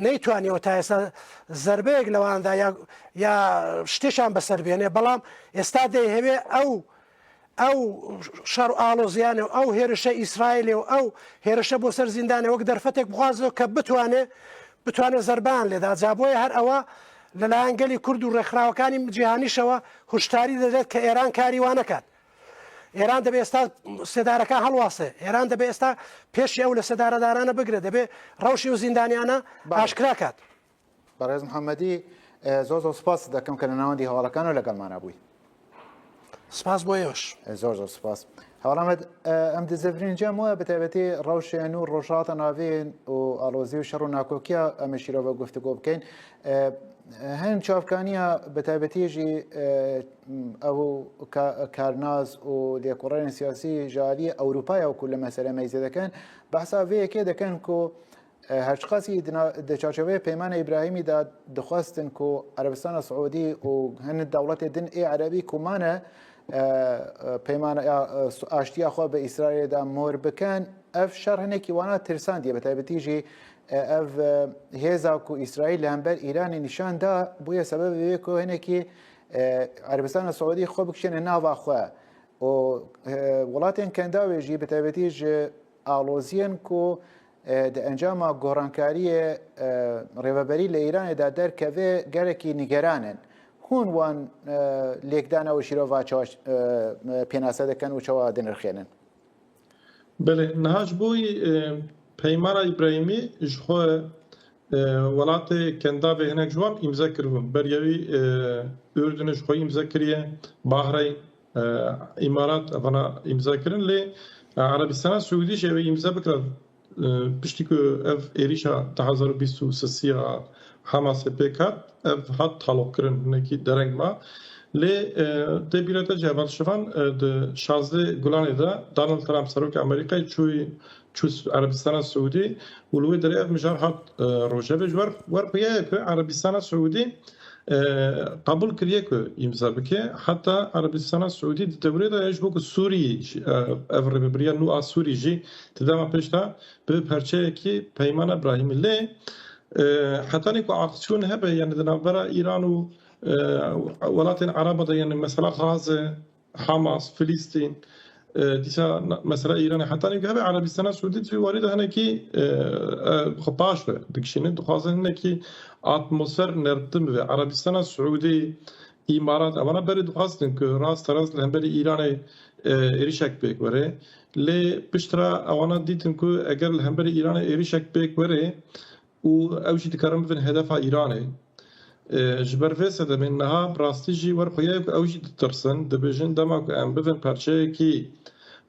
نەیتوانیەوە تا ئێستا زربەیەک لەواندا یا یا شتێکیان بەسەر بێنێ. بەڵام ئێستا دەیهەوێ ئەو ئەو شەڕ ئاڵۆزیانە و ئەو هێرشە ئیسرائیلێ و ئەو هێرشە بۆ سەر زیندانێ وەک دەرفەتێک بخوازەوە کە بتوانێ بتوانێت زەربان لێدا. جا بۆیە هەر ئەوە لەلایەن گەلی کورد و ڕێکخراوەکانی جیهانیشەوە هوشداری دەدات کە ئێران کاری وانەکات. ئێران دەبێ ئێستا سێدارەکە هەڵواسێ. ئێران دەبێ ئێستا پێشی ئەو لە سێدارەدارانە بگرێت. دەبێ ڕەوشی و زیندانیانە ئاشکراکات. بەڕێز محەممەدی، زۆر زۆر سپاس دەکەم کە لە ناوەندی هەواڵەکانەوە لەگەڵمانە بووی. سپاس بۆ ئێوەش. زۆر زۆر سپاس. هەواڵەمەد ئەم دزەڤرین جەم وە بە تایبەتی ڕەوشێن و ڕۆژهاتە ناوین و ئاڵۆزی و شەڕ و ناکۆکیە ئەمە شیرۆڤە گفتوگۆ بکەین. هەن چاوکانیە بە تایبەتیژی ئەو کارناز و لێکوڕێن سیاسی ژالی ئەوروپای ئەو کول لە مەسەلە مەیزێ دەکەن بەحسا vê yekê دەکەن کو هەرچقاسی دە چاچەوەیە پەیمانە ئیبراهیمیدا دخواستن کو عەرەبستانە سعودی و هەن دەوڵەتێ دن ئێ عەرەبی کومانە پەیمانە ئاشتیا خۆ بە ئیسرائیلدا مۆر بکەن. ئەف شەڕ هەنێکی وانە ترساندیە بە تایبەتیژی ئەف هێزا کو ئیسرائیل لە هەمبەر ئیرانی نیشاندا بووە سەبەب وێ کو هەنێکی عەرەبستانە سعودی خۆ بکشێنە ناوا خۆ و وڵاتێن کەنداوێژی بە تایبەتی ji ئاڵۆزیên ku di encama gorankariyê rêveberî li Îranê de derkeve gelekî nigeran in. Hûn wan lêkdana û şîrova çawa pênase dikin û çawa dinirxênin? Belê, niha ji bo peymana Îbrahîmî ji xwe welatê Kendavê hinek ji wan îmze kiribûn. Beriya wî Urdunê ji xwe îmze kiriye, Bahreyn, Îmarat, evana îmze kirin, lê Erebistana Siûdî jî ew ê îmze bikira. Piştî ku ev êrîşa du hezar û bîst û sisiya Hamasê pêk hat, ev hat taloqkirin, hinekî dereng ma. Lê tê bîra te jî heval Şivan, di şazdeh Gulanê de Donald Trump, serokê Amerîkayê, çû çû Erebistana Siûdî û li wê derê ev mijar hat rojevê. Ji wer wer xuya ye ku Erebistana Siûdî qebûl kiriye ku îmza bike. Heta Erebistana Siûdî di dewrê de ye ji bo ku Sûrî, ev rêvebiriya nû a Sûrî jî di dema pêş de bibe parçeyekî Peymana Brahîmî. Lê E, hetanî ku aksiyonê hebe, yani di navbera Îran û, e, welatên Ereba de, yani mesela Gaze, Hamas, Filistîn, e, dîsa na-, mesela Îranê, hetanî ku hebe Erebistana Siûdî di vî warî de hinekî, e, e, xwe paş ve dikişîne, dixwaze hinekî atmosfer nermtir bibe. Erebistana Siûdî, Îmarat, ewana berê dixwastin ku rasterast li hemberî Îranê, e, êrişek pêk were. Lê piştre ewana dîtin ku eger li hemberî Îranê êrişek pêk were û ew jî dikarin bibin hedefa Îranê. E, ji ber vê sedemê niha bi rastî jî wer xuya ye ku ew jî ditirsin, dibêjin dema ku em bibin parçeyekî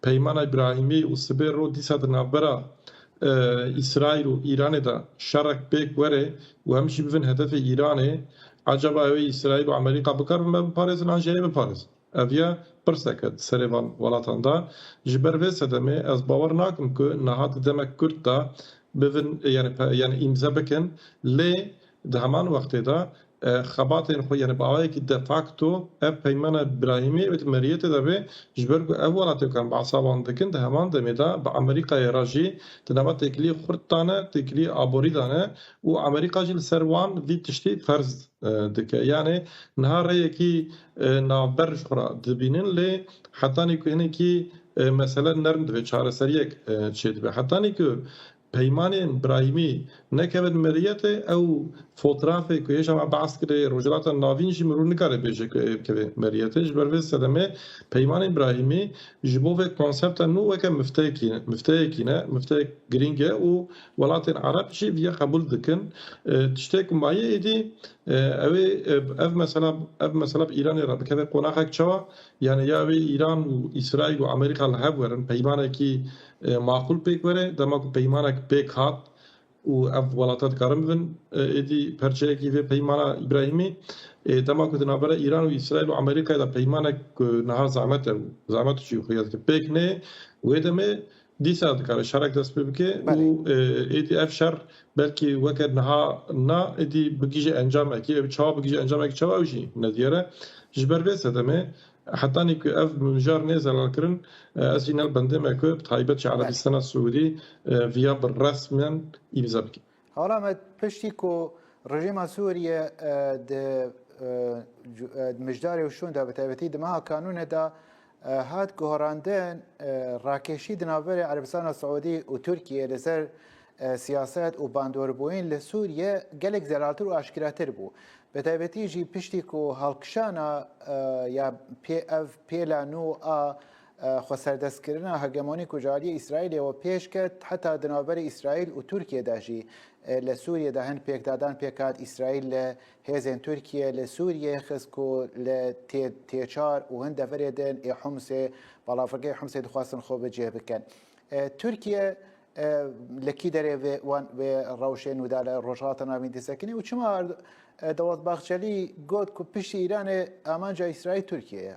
Peymana Îbrahîmî û sibê ro dîsa di navbera, e, Îsraîl û Îranê de şerek pêk were û em jî bibin hedefê Îranê, ecaba ew ê Îsraîl û Amerîka bikarin me biparêzin an jî ê biparêzin? Ev ya pirsek e di serê van welatan de. Ji ber vê sedemê ez bawer nakim ku niha di demek kurt de bivin, yani pe-, yani îmze bikin. Lê di heman wextê de, e, xebatên xwe, yani bi awayekî de facto ev peymana Birahîmî wê di meriyetê de bê, ji ber ku ev welatê ku em behsa wan dikin, di heman demê de bi Amerîkayê re jî di nava têkiliyê xurt de ne, têkiliyê aborî de ne û Amerîka jî li ser wan vî tiştî ferz e, dike. Yani niha rêyekî, e, navber ji xwe re dibînin, lê hetanî ku hinekî, e, mesele nerm dibe, çareseriyek, e, çêdibe. Hetanî ku peymanên Birahîmî nekevin meriyetê, ew fotrafê ku hêja me behs kirê Rojhilata Navîn jî mirov nikare bêje ku ê bikeve meriyetê. Ji ber vê sedemê peymanên Birahîmî ji bo vê konsepta nû weke mifteyekî, mifteyekî ne, mifteyek girîng e û welatên Ereb jî viya qebûl dikin. E, tiştê ku maye êdî, e, ew ê, e, ev mesela, ev mesela bi Îranê re bikeve qonaxek çawa? Yani ya wê Îran û Îsraîl û Amerîka li hev werin, peymanekî, e, maqûl pêk were, dema ku peymanek pêk hat û ev welata dikarin bibin, e, êdî perçeyekî vê peymana Îbrahîmî, e, dema ku di navbera Îran û Îsraîl û Amerîkayê de peymanek ku niha zehmet e, zehmet jî xuya dike pêk neyê, wê demê dîsa dikare şerek dest pê bike Belê. û, e, êdî ev şer belkî weke niha na, êdî bigihîje encamekê, ew çawa bigihîje encamekê çawa ew jî nediyar e. Ji ber vê sedemê hetanî ku ev mijar nê zelalkirin, e, ez jî ne li bendê me ku bi taybet ji Belê. Erebistana Siûdî, e, viya bi resmen îmze bike. Hala me piştî ku rejîma Sûriye, e, di, e, cu-, e, di mijdarê û şûn de, bi taybetî di meha Kanûnê de, e, hat guherandin, e, rakêşî di navberê Erebistana Siûdî û Tirkiyê li ser, e, siyaset û bandorbûyîn li Sûriye gelek zelaltir û aşkeratir bû. Bi taybetî jî piştî ku halkişana, e, ya pê-, ev pêla nû a, e, xweserdestkirina hegemonî ku ji aliyê Îsraîlê we pêş ket, heta di navberê Îsraîl û Tirkiyê de jî, e, li Sûriyê de hin pêkdadan pêk hat. Îsraîl li hêzên Tirkiyê li Sûriyê xist ku li T-, T çar û hin deverê din ê Humsê, balavekê Humsê dixwastin xwe bi cih bikin. E, Tirkiye, e, li kî derê vê, wan, vê rewşên wî da li Rojhilata Navîn disekine û çima, e, Dewlet Bahçelî got ku piştî Îranê amanca Îsraîl Tirkiye ye?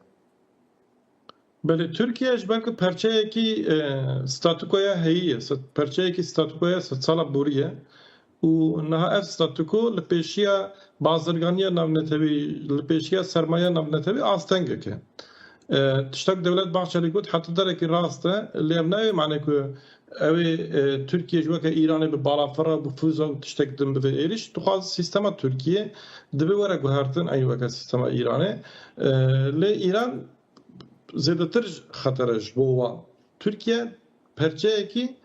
Belê, Tirkiye ji ber ku perçeyekî, e, statûkoya heyî ye, se-, perçeyekî statûkoya sedsala borî ye û niha ev statûko li pêşiya bazirganiya navnetewî, li pêşiya sermayeya navnetewî astengek e. E, tiştek Dewlet Bahçelî got heta derekî rast e, lê ev nayê mane ku ew ê, e, Tirkiye ji weke Îranê bi balafira, bi fûza û tiştek din bibe êrîş. Dixwaz sîstema Tirkiye dibe were guhertin, eynî weke sîstema Îranê. E, lê Îran zêdetir xeter e ji bo wan. Tirkiye perçeyekî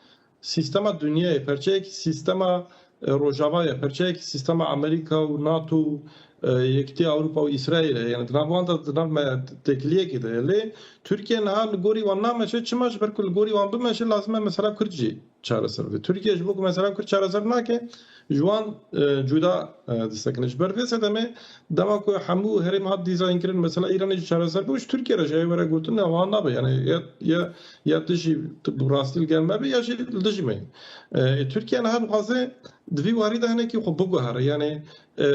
sîstema dinyayê, perçeyekî sîstema, e, Rojava ye, perçeyekî sîstema Amerîka û NATO û, e, Yekîtiya Ewropa û Îsraîl e. Yani di nav wan de, di nav me têkiliyekê de ye. Lê Tirkiye niha li gorî wan nameşe, çima? Ji ber ku li gorî wan bimeşe, lazim e mesela Kurd jî çareser bibe. Tirkiye ji bo ku mesela Kurd çareser nake, ji wan, e, cuda, e, disekine. Ji ber vê sedemê dema ku hemû herêm hat dîzayn kirin, mesela Îranê jî çareser bû, ji Tirkiye re jî ew were gotin, ne, wan nabe. Yani ya, ya, ya tu jî tu bi rastî li gel me be, ya jî li dijî me. E, Tirkiye niha dixwaze di vî warî de hinekî xwe biguhere. Yani, e,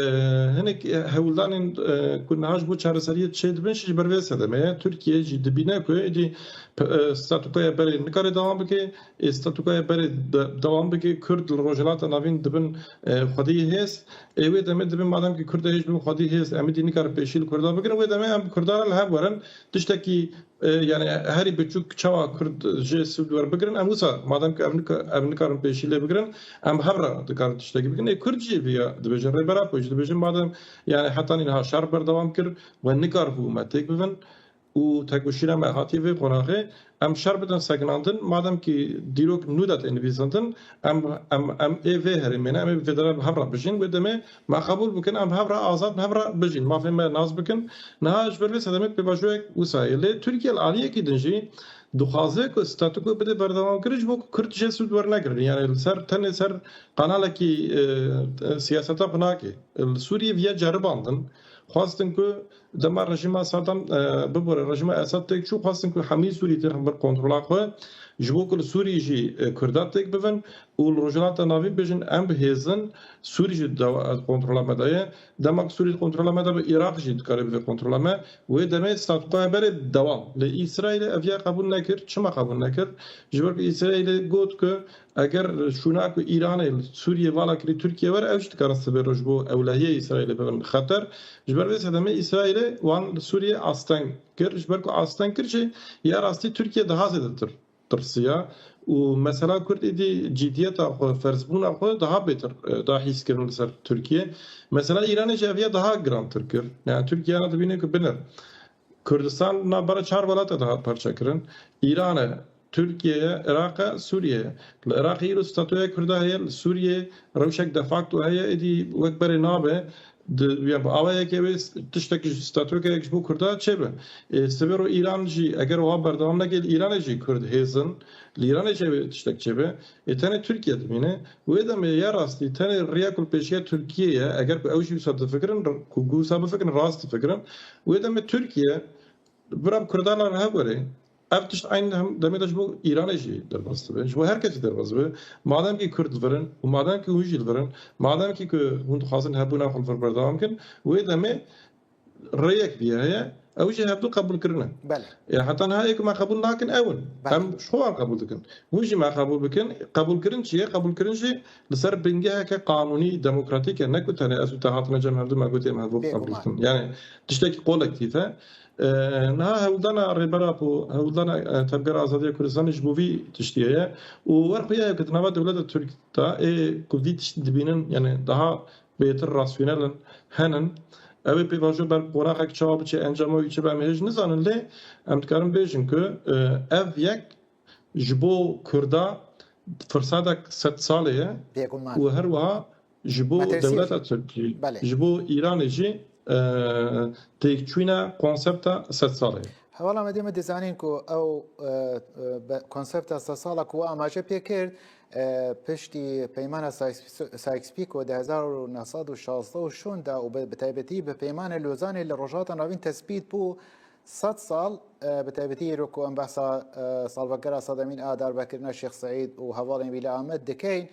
hinek, e, hewldanên, e, ku niha ji bo çareseriyê çêdibin, jî ji ber vê sedemê ye. Tirkiye jî dibîne ku êdî p-, e, statûkoya berê nikare dewam bike, ê statûkoya berê de-, dewam bike, Kurd li Rojhilata Navîn dibin, e, xwedî hêz. Ê wê demê dibin, madem ki Kurd hêj dibin xwedî hêz, em êdî nikarin pêşî li Kurda bigirin, wê demê em bi Kurda re li hev werin, tiştekî E, yani herî biçûk çawa Kurd jê sûd werbigirin, em wisa, madem ku em nika-, em nikarin pêşî lê bigirin, em bi hev re dikarin tiştekî bikin. Ê Kurd jî viya dibêjin, rêbera xwe jî dibêjin, madem yani heta niha şer berdewam kir, we nikaribû me têk bibin û tekoşîna me hatiye vê qonaxê, em şer bidin sekinandin, madem ki dîrok nû de tê nivîsandin, em, em, em ê vê herêmê ne, em ê vê dere bi hev re bijîn, wê demê me qebûl bikin, em bi hev re azad, bi hev re bijîn, mafê me nas bikin. Niha ji ber vê sedemê pêvajoyek wisa ye. Lê Tirkiye li aliyekî din jî dixwaze ku statu quo bide berdewamkirin, ji bo ku Kurd jê sûd wernegirin. Yani li ser, tenê ser qanalekî, e, siyaseta xwe nake. Li Sûriyê viya ceribandin. Xwestin ku dema rejîma Saddam, e, bibore, rejîma Esad têk çû, xwestin ku hemî Sûrî têxin bin kontrola xwe, ji bo ku li Sûrî jî, e, Kurda têk bibin û li Rojhilata Navîn bêjin, em bi hêzin, Sûrî jî dewa-, kontrola me de ye. Dema ku Sûrî kontrola me de be, Iraq jî dikare bibe kontrola me. Wê demê statu quo berê dewam. Lê Îsraîlê ev ya qebûl nekir. Çima qebûl nekir? Ji ber ku Îsraîlê got ku eger şûna ku Îranê li Sûriyê vala kirî Tirkiye were, ew jî dikarin sibê roj bo ewlehiyê Îsraîlê bibin xeter. Ji ber vê sedemê Îsraîlê wan li Sûriyê asteng kir. Ji ber ku asteng kir jî ya rastî Tirkiye daha zêdetir tirsiya. Û mesela Kurd êdî ciddiyeta xwe, ferzbûna xwe daha bêtir, e, daha hîs kirin li ser Tirkiye. Mesela Îranê jî ev ya daha girantir kir. Yani Tirkiye na dibîne ku binir. Kurdistan navbera çar welata dihat parçekirin. Îran e, Tirkiye ye, Iraq e, Sûriye ye. Li Iraqê îro statuya Kurda heye, li Sûriyê rewşek de facto heye, êdî wek berê nabe. Di, ya bi awayekê wê tiştek ji statûyekê ji bo Kurda çêbe. Ê, sibê ro Îran jî, eger wiha berdewam neke, li Îranê jî Kurd hêzin, li Îranê jî wê tiştek çêbe. Ê, tenê Tirkiye dimîne. Wê demê ya rastî tenê riya ku li pêşiya Tirkiye ye, eger ku ew jî wisa difikirin, ku wisa bifikirin, rast difikirin. Wê demê Tirkiye bira bi Kurdan re hev were. Ev tişt eyn hem demê de ji bo Îranê jî derbas dibe. Ji bo her kesî derbas dibe. Madem ki Kurd li vir in û madem ki hûn jî li vir in, madem ki ku hûn dixwazin hebûna xwe li vir berdewam kin, wê demê rêyek diye heye, ew jî hevdu qebûl kirine. Belê. Ya heta niha ê ku me qebûl nakin ew in. Belê. Em ji xwe wan qebûl dikin. Hûn jî me qebûl bikin. Qebûlkirin çi ye? Qebûlkirin jî li ser bingeheke qanûnî, demokratîk e. Ne ku tenê ez û te hatine cem hevdu me gotê em hevdu Bêguman. qebûl dikin. Yani tiştekî kolektîf e. E, niha hewldana Rêber Apo, hewldana, e, Tevgera Azadiya Kurdistanê ji bo vî tiştiyê ye. Û wer xuya ye ku di nava dewleta Tirk de ê ku vî tiştî dibînin, yani daha bêtir rasyonel in, henin. Ew ê pêvajo ber qonaxek çawa biçe, encama wî çi be, em hêj nizanin, lê em dikarin bêjin ku, e, ev yek ji bo Kurda firsatek sed salê ye Bêguman. û her wiha ji bo Metrîsî dewleta jî. Tirkî, Belê. ji bo Îranê jî, e, têkçûna konsepta sed salê ye. Hevala me dê me dizanîn ku ew, e, e, be-, konsepta sed sala ku we amaje pê kir, e, piştî peymana Sykes-, Sykes-Picot di hezar û neh sed û şazdeh û şûn de û bi, bi taybetî bi peymana Lozanê li Rojhilata Navîn tespît bû, sed sal, e, bi taybetî îro ku em behsa, e, salvegera sedemîn a darbekirina Şêx Seîd û hevalên wî li Amed dikeyn,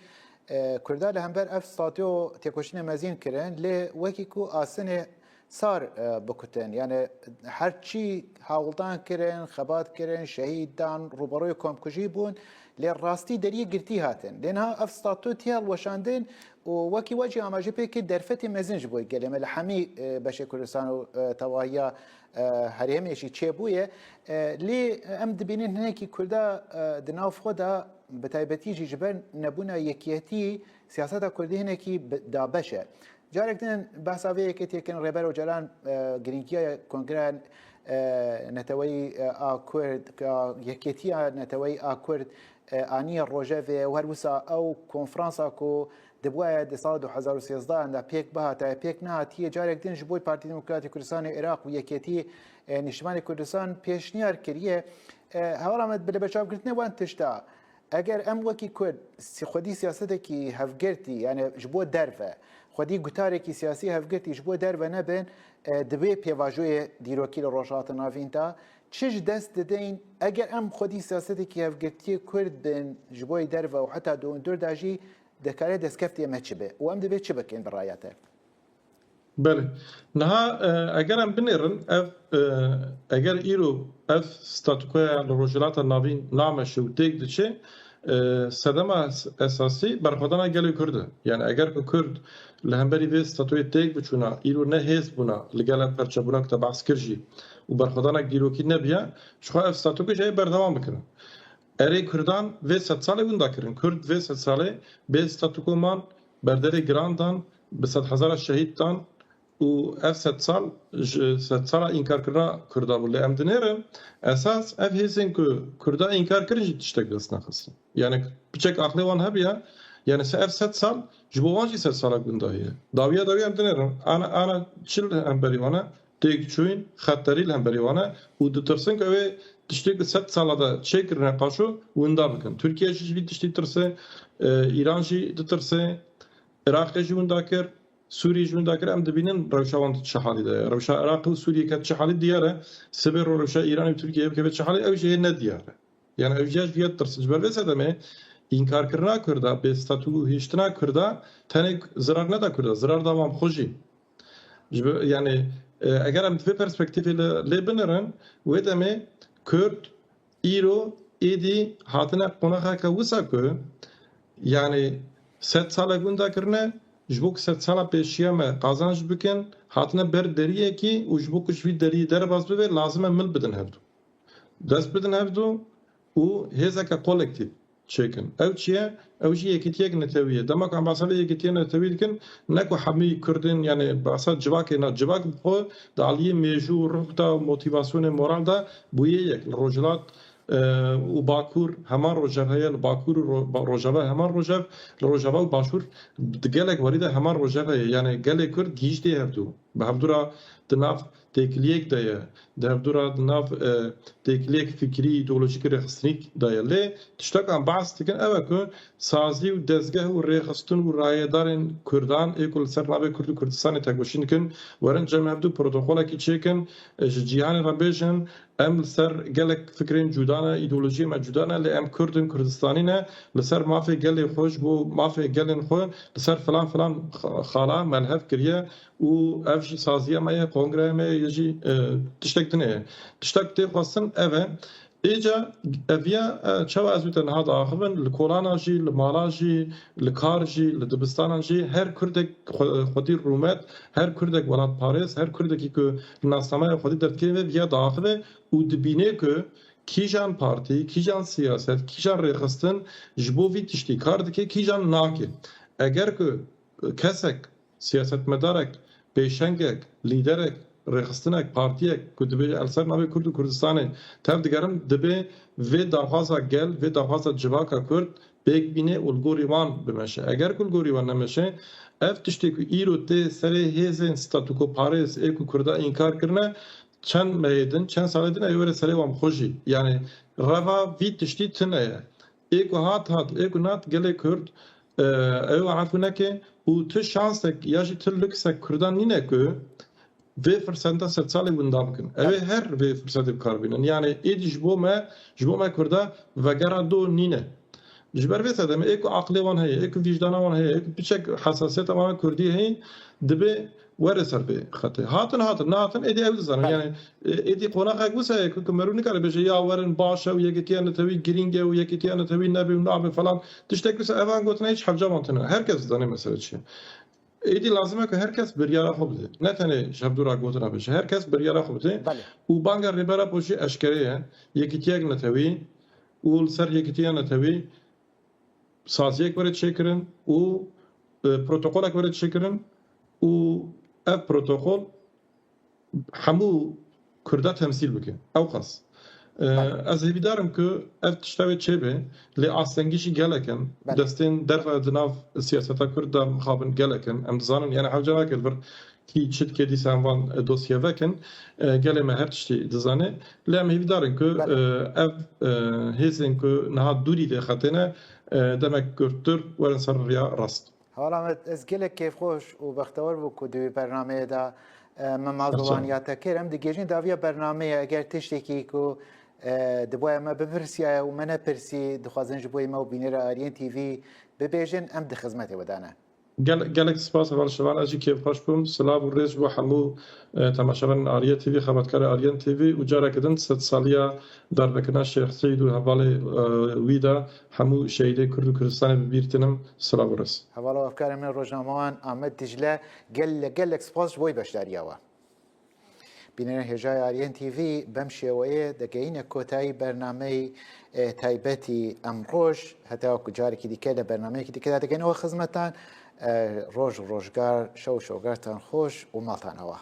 e, Kurda li hember ev statûyo têkoşînê mezin kirin, lê wekî ku asinê sar, e, bikutin. Yani her çî hawldan kirin, xebat kirin, şehîd dan, rûberûyê komkujî bûn, lê rastî deriyê girtî hatin. Lê niha ev statû tê hilweşandin û wekî we jî amaje pê kir derfetê mezin ji bo gelê me li hemî, e, beşê Kurdistan û, e, tevahiya, e, herêmê jî çêbûye. E, lê em dibînin hinekî Kurda, e, di nav xwe de bi taybetî jî ji ber nebûna yekiyetî siyaseta Kurdî hinekî bi-, dabeş e. Carek din behsa vê yekê têkin, Rêber Ocalan, e, girîngiya kongreya, e, neteweyî, e, a Kurd, a yekêtiya neteweyî a Kurd, e, aniye rojevê û her wisa ew konferansa ku dibuwaye di sala du hezar û sêzdeh de pêk bihataye, pêk nehatiye, carek din ji bo Partî Demokratî Kurdistanê Iraq û yekêtî, e, Niştimanê Kurdistan pêşniyar kiriye. E, hevala me bi li berçavgirtinê wan tişta, Eger em wekî Kurd si-, xwedî siyasetekî hevgirtî, yani ji bo derve, xwedî gutarekî siyasî hevgirtî ji bo derve nebin, e, divê pêvajoyê dîrokî li Rojhilata Navîn de çi ji dest didin? Eger em xwedî siyasetekî hevgirtiyê Kurd bin ji bo derve û heta di hundir de jî dikare destkeftê me çi be û em divê çi bikin bi raya te? Belê. Niha, e, eger em binêrin, ev, e, eger îro ev statûkoya li Rojhilata Navîn nameşe û têk diçe, e, sedema es-, esasî berxwedana gelê Kurd e. Yani eger ku Kurd li hemberî vê statûyê têk biçûna, îro ne hêz bûna li gele perçebûna ku te behs kir jî û berxwedanek dîrokî nebiya, ji xwe ev statû jê berdewam bikin. Erê Kurdan vê sed salê winda kirin. Kurd vê sed salê bê statûko man, berderê giran dan, bi sed hezara şehîd dan û ev sed sal ji sed sala înkarkirina Kurda bû. Lê em dinêrin, esas ev hêzên ku Kurda înkar kirin jî tiştek dest nexistin. Yani piçek aqlê wan hebiya, yani se ev sed sal ji bo wan jî sed sala winda heye. Dawiya dawiya em dinêrin, ana, ana çi li hemberî wan e? Têkçûyîn, xeterî li hemberî wan e û ditirsin ku ew ê tiştê ku sed sala de çêkirine qaşo winda bikin. Tirkiye jî ji vî tiştî tirse, e, Îran jî ditirse, Iraqê jî winda kir, Sûriyê jî winda kir. Em dibînin rewşa wan di çi halî de ye. Rewşa Iraqê û Sûriyê ke çi halî diyar e, sibê ro rewşa Îranê û Tirkiyeyê bikeve çi halî, ew jî hê ne diyar e. Yani ev jî ya ji vîya ditirsin. Ji ber vê sedemê înkarkirina Kurda, bê statû hiştina Kurda tenê zirar neda Kurda, zirar da wan xwe jî. Ji ber, yani, e, eger em di vê perspektîfê li, lê binirin, wê demê Kurd îro êdî hatine qonaxeke wisa ku, yani, sed salek winda kirine, ji bo ku sed sala pêşiya me qazanc bikin, hatine ber deriyekî û ji bo ku ji vî deriyê derbas bibe, lazim e mil bidin hevdû. Dest bidin hevdû û hêzeke kolektîf çêkin. Ew çi ye? Ew jî yekîtiyek netewî ye. Dema ku em behsa vê yekîtiya netewî dikin, ne ku hemî Kurdên, yani behsa civakê ne. Civak bi xwe di aliyê mêjû û ruh de û motivasyonê moral de bûye yek. Li Rojhilat, e, û Bakur heman rojev heye, li Bakur û Ro-, Ba-, Rojava heman rojev, li Rojava û Başûr di gelek werî de heman rojev heye. Yani gelê Kurd gihîştê hevdû. Bi hevdû re di nav têkiliyek de ye, di hevdû re di nav, e, têkiliyek fikrî, îdeolojîk, rêxistinîk de ye. Lê tiştek em behs dikin ew e ku sazî û dezgeh û rêxistin û rayedarên Kurdan ê ku li ser navê Kurd û Kurdistanê tekoşîn dikin, werin cem hevdû protokolekî çêkin, e, ji cîhanê re bêjin, em li ser gelek fikrên cuda ne, îdeolojiyê me cuda ne, lê em Kurd in, Kurdistanî ne, li ser mafê gelê xwe, ji bo mafê gelên xwe, li ser filan filan xa-, xala melhev kiriye. Û ev jî saziya me ye, kongreya me ye, jî, e, tiştek din e. Tiştek tê xwestin ev e. Êca eviya, e, çawa ez û te niha diaxivin, li kolana jî, li mala jî, li kar jî, li dibistanan jî, her Kurdek xwe-, xwedî rûmet, her Kurdek welatparêz, her Kurdekî ku li nasnameya xwedî derdikeve viya diaxive û dibîne ku kîjan partî, kîjan siyaset, kîjan rêxistin ji bo vî tiştî kar dike, kîjan nake. Eger ku kesek, siyasetmedarek, pêşengek, lîderek, rêxistinek, partiyek ku dibêje ez li ser navê Kurd û Kurdistanê tev digerim, dibê vê daxwaza gel, vê daxwaza civaka Kurd pêk bîne û li gorî wan bimeşe. Eger ku li gorî wan nemeşe, ev tiştê ku îro tê serê hêzên statûkoparêz ê ku Kurda înkar kirine, çend mehê din, çend salê din ew were serê wan bi xwe jî. Yani reva vî tiştî tune ye. Ê ku hat hat, ê ku nat gelê Kurd, e, ew efû neke û tu şansek ya jî tu lüksek Kurdan nîne ku vê firseta sed salê winda bikin. Ew ê her vê firsetê bi kar bînin. Yani êdî ji bo me, ji bo me Kurda vegera do nîne. Ji ber vê sedemê, ê ku aqilê wan heye, ê ku vîjdana wan heye, ê ku piçek hesasiyeta wan a Kurdî heye, dibe were ser vê xetê. Hatin, hatin, nehatin, êdî ew dizanin. Belê. Yani, e, êdî qonaxek wisa ye ku, ku merû nikare bêje, ya werin baş e û yekîtiya netewî girîng e û yekîtiya netewî nebe û nabe falan. Tiştek wisa evan gotine hiç hevca wan tune. Her kes dizane mesele çi ye. Êdî lazim e ku her kes biryara xwe bide. Ne tenê ji hevdû re gotina bêje. Her kes biryara xwe bide. Belê. Û banga Rêber Apo jî eşkere ye. Yekîtiyek netewî û li ser yekîtiya netewî saziyek were çêkirin û, e, protokolek were çêkirin û ev protokol hemû Kurda temsîl bike. Ew qas. E, Belê. Ez hêvîdar im ku ev tişta wê çêbe, lê astengî jî gelek in. Belê. Destên derve di nav siyaseta Kurd de mixabin gelek in. Em dizanin, yani hewce nake li vir kî çi dike dîsa em van, e, dosye vekin. E, gelê me her tiştî dizane. Lê em hêvîdar in ku, Belê. e, ev, e, hêzên ku niha dûrî vê xetê ne, e, demek kurttir werin ser riya rast. Heval Amed, ez gelek kêfxweş û bextewar bû ku di wî bernameyê de, e, me mal bi wan ya te kir. Em digihîjin dawiya bernameyê, eger tiştekî ku, e, diboya me bipirsiyaye û me nepirsî, dixwazin ji bo me û bînêra Aryan T V bibêjin, em di xizmetê we de ne. Gel, gelek spas heval Şevan, ez jî kêfxweş bûm. Silav û rêz ji bo hemû e, temaşevanên Ariye T V, xebatkarê Ariyen T V û careke din sedsaliya darbekirina Şêx Seîd û hevalê e, wî de hemû şehîdê Kurd û Kurdistanê bi bîr tînim. Silav û rêz. Hevala û hevkarê me rojnamewan Amed Dicle, gelek gelek spas ji bo beşdariya we. Bînerên hêjayê Ariyen T V, bem şêweyê degeyîne kotayî bernameyê e, taybetî em roj. Heta ku carekî dike li bernameyekî dike de degeyîne we xizmetan. E, roj û rojgar, şew û şogartan xweş û maltan awa.